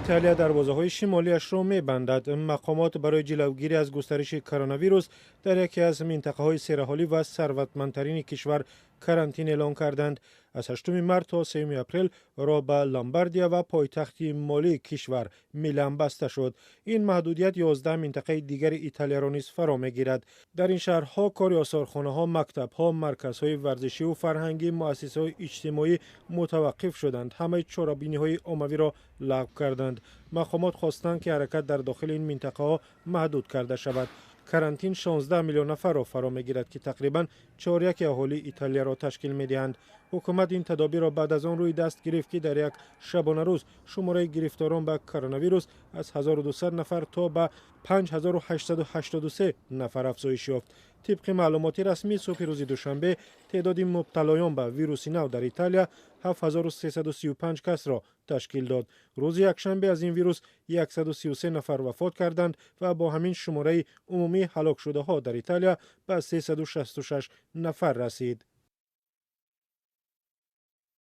Италия дарвозаҳои шимолиашро мебандад. Мақомот барои ҷилавгирӣ аз густариши коронавирус дар яке аз минтақаҳои сераҳолӣ ва сарватмандтарини кишвар карантин эълон карданд. Аз 8 март то 3 апрел роҳ ба Ломбардия ва пойтахти молии кишвар Милан баста шуд. Ин маҳдудият 11 минтақаи дигари Италияро низ фаро мегирад. Дар ин шаҳрҳо кори осорхонаҳо, мактабҳо, марказҳои варзишиву фарҳангӣ, муассисаҳои иҷтимоӣ мутаваққиф шуданд. Ҳамаи чорабиниҳои оммавиро лағв карданд. Мақомот хостанд, ки ҳаракат дар дохили ин минтақаҳо маҳдуд карда шавад. Карантин 16 миллион нафарро фаро мегирад, ки тақрибан чоряки аҳолии Италияро ташкил медиҳанд. Ҳукумат ин тадобирро баъд аз он рӯи даст гирифт, ки дар як шабонарӯз шумораи гирифторон ба коронавирус аз 1200 нафар то ба 5883 нафар афзоиш ёфт. Тибқи маълумоти расмӣ, субҳи рӯзи душанбе теъдоди мубталоён ба вируси нав дар Италия 7335 касро ташкил дод. Рӯзи якшанбе аз ин вирус 133 нафар вафот карданд ва бо ҳамин шумораи умумии ҳалокшудаҳо дар Италия ба 366 нафар расид.